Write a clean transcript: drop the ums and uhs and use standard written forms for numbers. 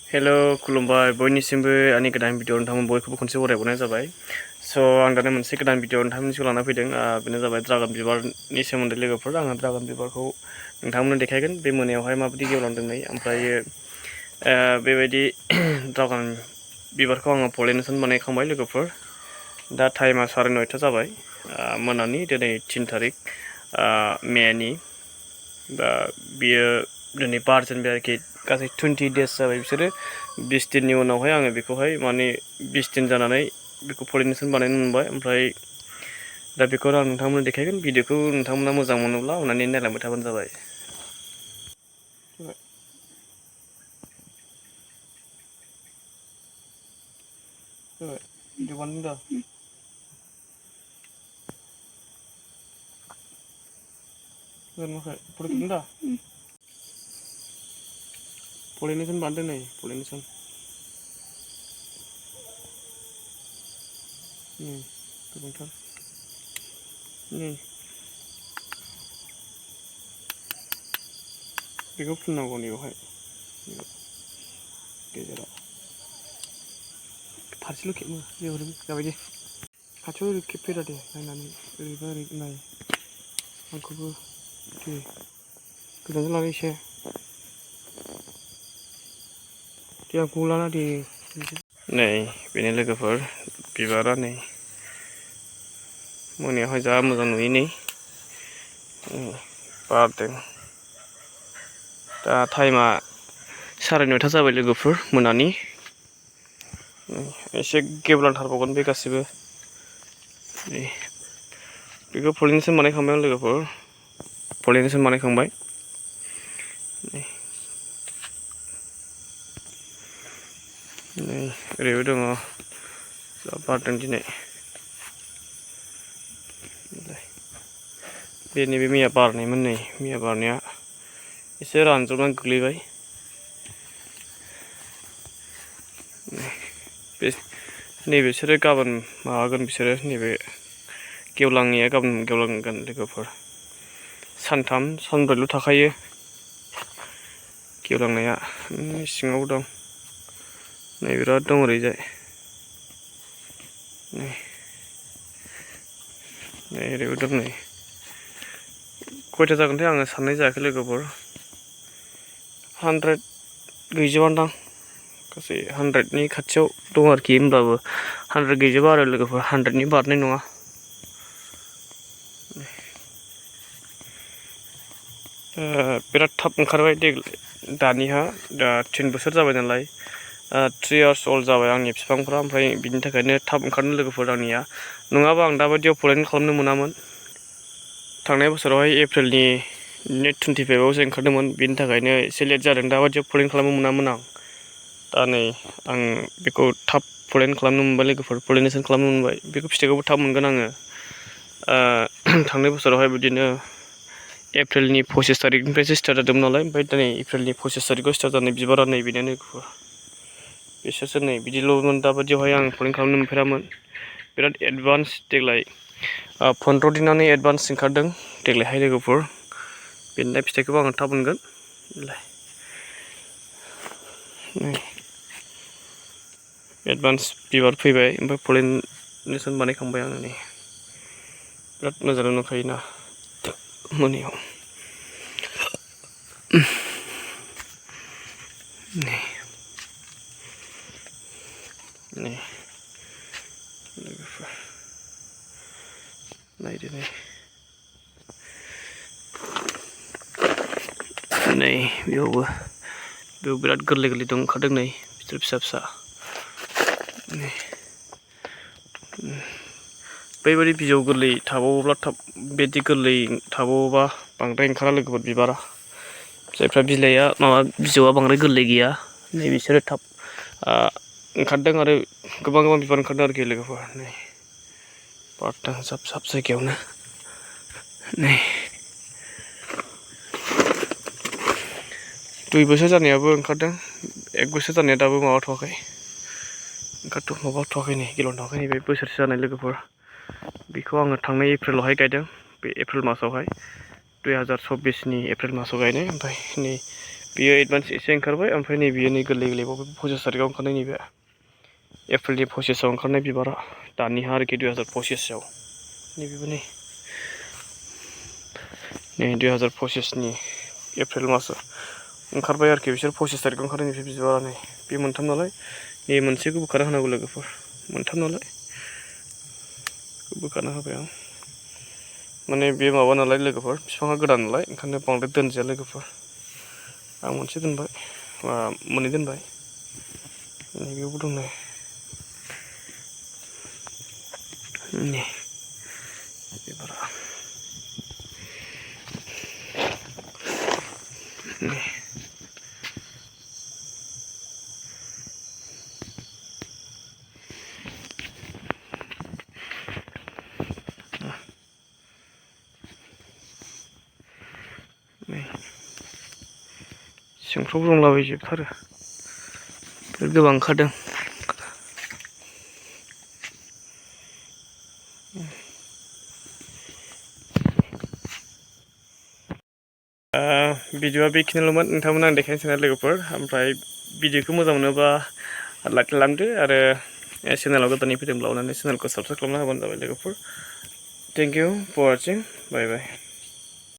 Hello खुलुमबाय बयनिसिमबो आंनि गोदान भिडिअ नोंथांमोन बयखौबो खनसे बरायहरनाय जाबाय। आं दानो मोनसे गोदान भिडिअ नोंथांमोननि सिगाङाव लाना फैदों। बेनो जाबाय ड्रागन बिबारनि सोमोन्दै लोगोफोर। आङो ड्रागन बिबारखौ नोंथांमोननो देखायगोन बे मोनायावहाय माबायदि गेवलांदों नै। ओमफ्रायो बेबायदि ड्रागन बिबारखौ आङो पलिनेसन बानायखांबाय लोगोफोर। दा टाइमा 9:30 जाबाय मोनानि, दिनै 3 थारिख मेनि। दा बियो दिनै बारजेनबाय आरोखि, गासै 20 डेज जाबाय बिसोरो। 20 दिननि उनावहाय आङो बेखौहाय 20 दिन जानानै बेखौ पलिनेसन बानायनो मोनबाय। ओमफ्राय दा बेखौ आं नोंथांमोननो देखायगोन। भिडिअखौ नोंथांमोना मोजां मोनोब्ला अननानै नायलांबाय थाबानो जाबाय। पलिनेसन बानायदों नै, पलिनेसन गोबांथार बेखौ फुननांगौ नैयावहाय गेजेराव फारसेल' खेबो जेबो जाबाय दे। खाथियाव ओरै खेबफेरा दे, नायनानै ओरैबा ओरै नाय आंखौबो दे। गोजानजों लानो एसे दे, आंखौ लाना दे। नै बेनो लोगोफोर बिबारा नै मोनायावहाय जा मोजां नुयो नै, बारदों। दा टाइमा 9:30 जाबाय लोगोफोर मोनानि। एसे गेवलांथारबावगोन बे गासिबो। बेखौ पलिनेसन बानायखांबाय आं लोगोफोर, पलिनेसन बानायखांबाय। नै ओरैबो दङ, जा बारदों दिनै। बे नैबे मैया बारनायमोन, नै मैया बारनाया एसे रानजबनानै गोग्लैबाय। नैबेसोरो गाबोन माबागोन, बिसोरो नैबे गेवलाङैया गाबोन गेवलांगोन लोगोफोर। सानथाम सानब्रैल' थाखायो गेवलांनाया। सिङाव दं नै, बिराद दं ओरैजाय। नै ओरैबो दं नै। खयथा जागोनथाय आङो साननाय जायाखै लोगोफोर। 100 गैजोबादां, गासै 100नि खाथियाव दं आरोखि। होमब्लाबो 100 गैजोबा आरो लोगोफोर, 100नि बारनाय नङा। बिराद थाब ओंखारबाय दानिहा। दा 3 बोसोर जाबाय नालाय, 3 years old जाबाय आंनि बिफांफ्रा। ओमफ्राय बिनि थाखायनो थाब ओंखारनो लोगोफोर आंनिया। नङाबा आं दाबायदियाव पलिनेसन खालामनो मोनामोन। थांनाय बोसोरावहाय एप्रिलनि 25आवसो ओंखारदोंमोन। बिनि थाखायनो एसे लेट जादों। दाबायदियाव पलिनेसन खालामनो मोनामोन आं। दा नै आं बेखौ थाब पलिनेसन खालामनो मोनबाय लोगोफोर, पलिनेसन खालामनो मोनबाय। बेखौ फिथाइखौबो थाब मोनगोन आङो। थांनाय बोसोरावहाय बिदिनो एप्रिलनि 25 थारिखनिफ्रायसो स्टार्ट जादोंमोन नालाय। ओमफ्राय दिनै एप्रिलनि 25 थारिखआव स्टार्ट जानाय बिबारा नै बेनो। बिसोरसो नै बिदिल'मोन। दाबायदियावहाय आं पलिनेसन खालामनो मोनफेरामोन। बिराद एडभान्स देग्लाय 15 दिनानो एडभान्स ओंखारदों देग्लायहाय लोगोफोर। बेनिफ्राय फिथाइखौबो आङो थाब मोनगोन। एडभान्स बिबार फैबाय, ओमफ्राय पलिनेसन बानायखांबाय आङो नै। बिराद मोजां नुखायोना मोनायाव। नै लोगोफोर नायदो नै बेयावबो बिराद गोरलै गोरलै दं ओंखारदों नै, बिथर फिसा फिसा। बैबायदि बिजौ गोरलै थाबावोब्ला, बिदि गोरलै थाबावोबा बांद्राय ओंखारा लोगोफोर बिबारा। जायफ्रा बिलाइआ बिजौआ बांद्राय गोरलै गैया, नै बिसोरो थाब ओंखारदों आरो गोबां बिबार ओंखारदों आरोखि लोगोफोर। नै बारदों साब साब जायगायावनो। नै 2 बोसोर जानायाबो ओंखारदों, 1 बोसोर जानाया दाबो माबाथ'वाखै, माबाथ'वाखै नै, गेवलांथ'वाखै। नै बे बोसोरसे जानाय लोगोफोर। बेखौ आङो थांनाय एप्रिलावहाय गायदों, बे एप्रिल मासावहाय 2024नि एप्रिल मासाव गायनाय। ओमफ्राय नै बियो एडभान्स एसे ओंखारबाय ओमफ्राय नैबेयो नै गोरलै गोरलैबाव 25 तारिखआव ओंखारनाय नैबे एप्रिलनि 25आव ओंखारनाय बिबारा दानिहा आरोखि 2025आव नैबेबो नै 2025नि एप्रिल मासाव ओंखारबाय आरोखि बिसोर 25 तारिखआव ओंखारनाय बे बिबारा नै बे मोनथाम नालाय नै मोनसेखौ बोखारना होनांगौ लोगोफोर मोनथाम नालाय बोखारना होबाय आं माने बे माबा नालाय लोगोफोर बिफाङा गोदान नालाय ओंखायनो बांद्राय दोनजाया लोगोफोर आं मोनसे दोनबाय मोननै दोनबाय नैबेयावबो दं नै बिबारा नै सिंफ्राव दंलाबायजोबथारो गोबां ओंखारदों भिडिअआ बेखिनिल'मोन नोंथांमोन आं देखायनो साननाय लोगोफोर ओमफ्राय भिडिअखौ मोजां मोनोबा लाइक खालामदो आरो चेनेलाव गोदानै फैदोंब्ला अननानै चेनेलखौ साबस्क्राइब खालामना होबानो जाबाय लोगोफोर thank you for watching bye bye